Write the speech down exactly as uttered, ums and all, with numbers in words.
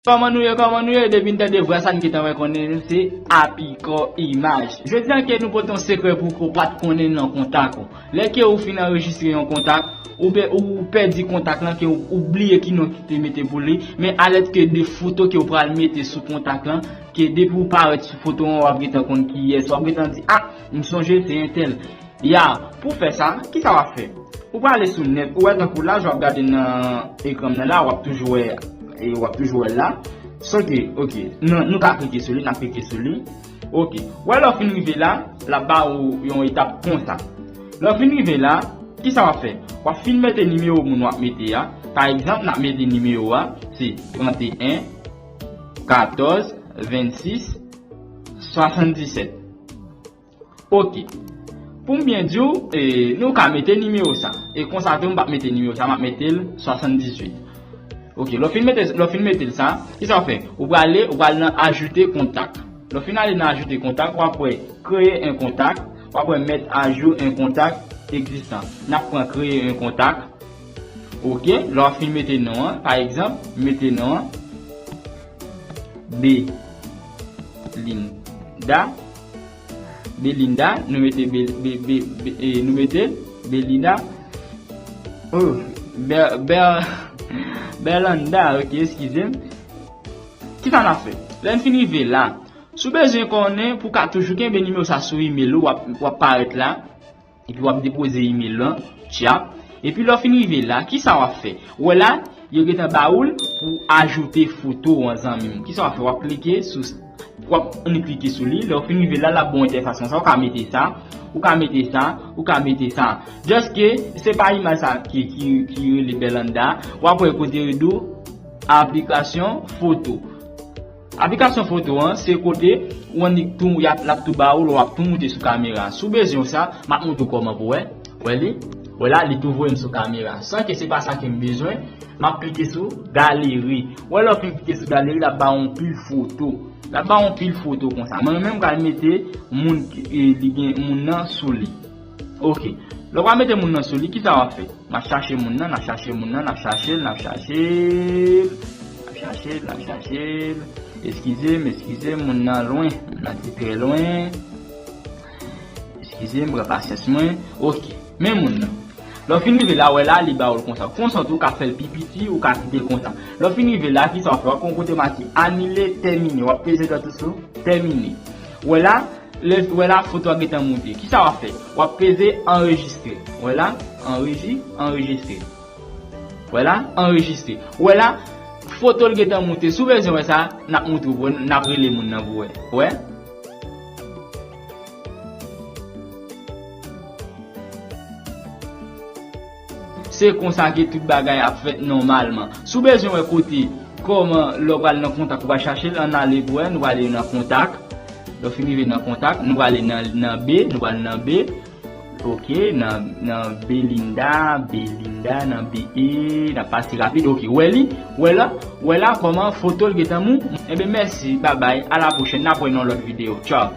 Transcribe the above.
Kòman nou ye, kòman nou ye? Depi n tande vwa sa, n gentan wè konnen se Apikò Imaj. Jodi a ke nou pote yon sekrè pou ke w pa t konnen nan kontak ou. Lè ke ou fin anrejistre yon kontak, ou, ou pèdi kontak lan, ke ou, ou bliye ki non ki te mete pou li, men alèt ke de foto ke ou pral mete sou kontak lan, ke depi ou parèt sou foto an, w ap gentan konn kiyès, w ap gentan di, "Ah, m sonje se entèl." Ya, pou fè sa, kisa w ap fè? Ou prale sou nèt, ou wè tankou la, jan w ap gade nan ekran nan la, w ap toujou wè, e w ap toujou wè l la. Sòke, oke, nou, nou ka klike sou li, n ap klike sou li. Oke, wè lè w fin rive la, l ap ba ou yon etap konsa. Lè w fin rive la, kisa w ap fè? W ap fin mete nimewo moun w ap mete a. Pa egzanp, n ap mete nimewo a, se trannteyen, katòz, vennsis, swasanndisèt. Oke. Pou m byen di w, e, nou ka mete nimewo sa. E konsa tou, m p ap mete nimewo sa, m ap mete l swasanndizuit. Oke, lè w fin mete, lè w fin mete l sa, kisa w fè? Ou prale, ou pral nan ajoute kontak. Lè w fin ale nan ajoute kontak, w ap wè kreye en kontak, w ap wè mettre à jour un contact existant. N ap pran kreye en kontak. Oke, lè w fin mete non an, pa egzanp, mete non an Belinda. Belinda, nou mete Be-, Be-, Be-, Be-, e, nou mete Belinda. Oh, Be-, Be-, Berlanda, oke, eskize m. Kisa n ap fè? Lè n fin rive la, si w bezwen konnen pou w ka toujou kenbe nimewo sa sou email ou, w ap, w ap parèt la. Epi w ap depoze email lan, tchap. Epi lè w fin rive la, kisa w ap fè? Ou wè la, yo gentan ba ou l pou ajoute foto an, zanmi m. Kisa w ap fè? W ap klike sou, w ap annik klike sou li. Lè w fin rive la, l ap ba w entèfas konsa. Ou ka mete sa, ou ka mete sa, ou ka mete sa. Just ke se pa imaj sa ki, ki, ki rele Berlanda. W ap wè kote yo di w aplikasyon foto. Aplikasyon foto an, se kote ou annik tou, y ap, l ap tou ba ou, l w ap tou moute sou kamera. Si w bezwen sa, m ap montre w kòman pou wè. Wè li? Wè la, li tou voye m sou kamera. San ke se pa sa ke m bezwen, m ap klike sou galeri. Wè lè w fin klike sou galeri, l ap ba w yon pil foto. L ap ba w yon pil foto konsa. Mwen menm, m pral mete moun ki, e, li gen moun nan sou li. Oke. Lè w pral mete moun nan sou li, kisa w ap fè? N ap chache moun nan, n ap chache moun nan, n ap chache l, n ap chache l. N ap chache l, n ap chache l. Eskize m, eskize m, moun nan lwen. Moun nan te trè lwen. Eskize m, pran pasyans mwen. Oke. Men moun nan. Lè w fin rive la, wè la, li ba w l konsa. Konsa tou, ou ka fè l pi piti, ou ka kite l konsa. Lè w fin rive la, kisa w ap fè? W ap pran kote mati anile, tèmine. W ap peze dwèt ou sou tèmine. Wè la, lè, wè la, foto a gentan moute. Kisa w ap fè? W ap peze anrejistre. Wè la, anreji-, anrejistre. Wè la, anrejistre. Wè la, foto l gentan moute. Si w bezwen wè sa, n ap montre w, n ap rele moun nan pou wè. Wè? Se konsa ke tout bagay ap fèt nòmalman. Si w bezwen wè kote, kòman lè w pral nan kontak, ou pral chache l, ann ale pou wè, nou prale nan kontak. Lè w fin rive nan kontak, nou prale nan, nan B, nou prale nan B. Oke, nan, nan Belinda, Belinda, nan B E, n ap pase rapid. Oke, wè li, wè la, wè la kòman foto l gentan mou. Enben, mèsi, babay, a la pwochèn, n ap wè nan lòt videyo. Tchaw.